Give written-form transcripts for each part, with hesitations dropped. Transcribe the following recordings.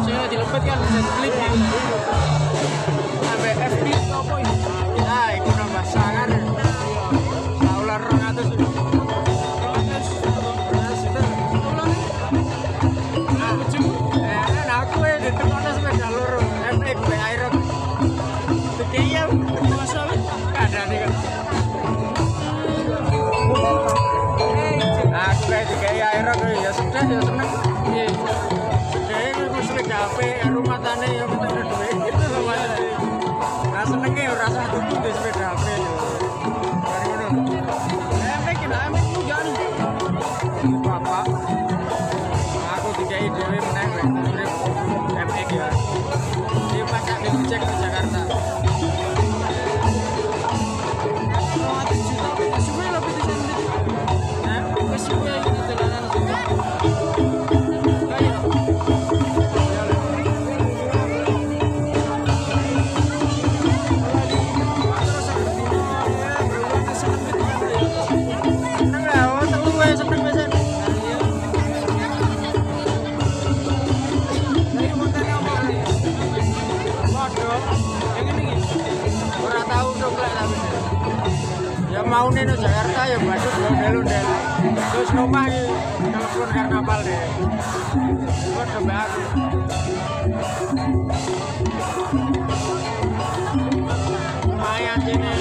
Saya dilebet kan bisa dibeli gitu. Sampai FB apa ini? Nah, iku nambah sangar. Saulan 200. 200 juta. Nah, aku ya ditukokno sepeda loro, MX B Aerox. Dikei ya Masalah. Kandhane kan. Aku kayak dikei Aerox ya sudah ya seneng. Iya. Sedhehe iku sepeda HP rumatane ya penting duit gitu lho maksudnya. Nah, senenge ora usah tuku di sepeda HP yo. Mari ngono. MX lah, MX juga nih. Bapak. Aku dikei dhewe meneh lek urip MX ya. Dia pas sak Gojek ke Jakarta. 200 juta, suwe lebih di sini. Nah, Wis suwe iki dolanan itu. Kayak ya lah. Terus aku dino ya, berulang seneng gitu kan ya. Seneng lah, oh, telu wae seneng pisan. Iya. Lah kontennya apa nih? Waduh, Yang ini iki. Ora tau dong lah tapi. Ya mau nih Jakarta ya badut ondel-ondel. Terus nomah iki telepon karnaval deh. Padha mbak aku. Lumayan sini.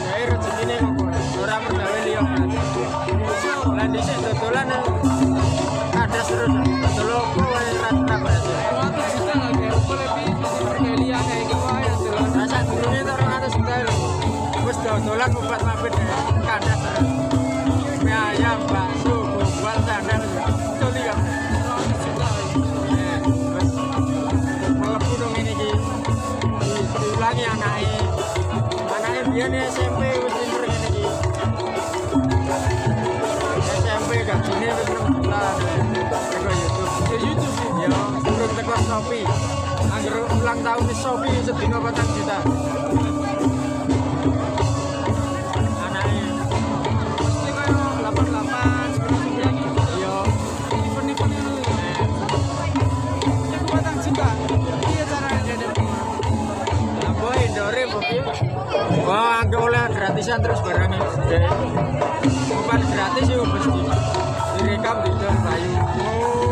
Gawe rezekine kok ora mergawe liya. Lah dhisik dodolan kandas terus. Dodol opo wae ora berhasil. 200 juta lah kayak apa lebih mesti liya kayak gitu wae dolan. Lah sadurunge to 200 juta lho. Wis dodolan obat mabit deh. Kandas terus. Mie ayam, bakso, gombal, sandal. Coli kan. 200 juta. Eh, wis mlebu dong ini iki. Diulangi anake. Anake biyen SMP wis pinter ngene iki. SMP gajine wis 6 juta. Teko YouTube. Ya YouTube sih. Ya, urung teko Shopee. Angger ulang tahun wis Shopee sedina 4 juta. Anake Mesti kayak 88, 99 gitu. yo Event-event itu. Iku 4 juta. Iya caranya jadi. Apa indore apa piye? Wah, angger oleh gratisan terus barangnya. Bukan gratis yo mesti. Direkam didol payu.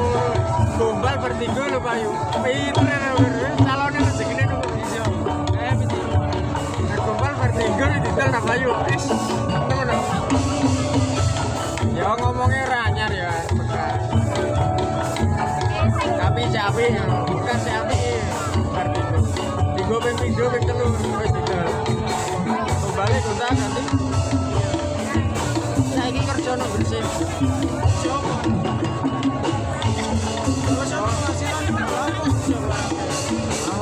Oh, gombal bertiga lho payu. Pinter calone rezekine nunggu iso. Eh, betul. Nek gombal bertiga didol nang payu. Wis, ngono. Ya ngomongnya ora anyar ya, bekas. Tapi capi, bukan capi. Bertiga. Tiga ping pindho ping telu wis didol. Gombale gonta ganti. Saiki kerja nang Gresik. Siapa? Terus apa penghasilan apa siapa?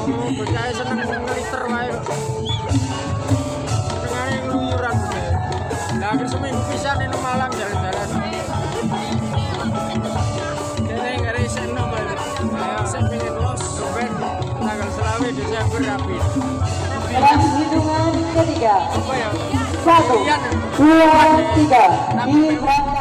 Oh, bocah seneng ngeliter wae kok. Senengane ngluyuran bocah. Lah anggere seminggu pisan nang Malang jalan-jalan. Kene nggak ada isen nomor. Saya pengen los. Ben tanggal 25 Desember rapi. Dalam hitungan ketiga. Apa ya? Satu, Iya. dua, tiga. Diberangkatkan.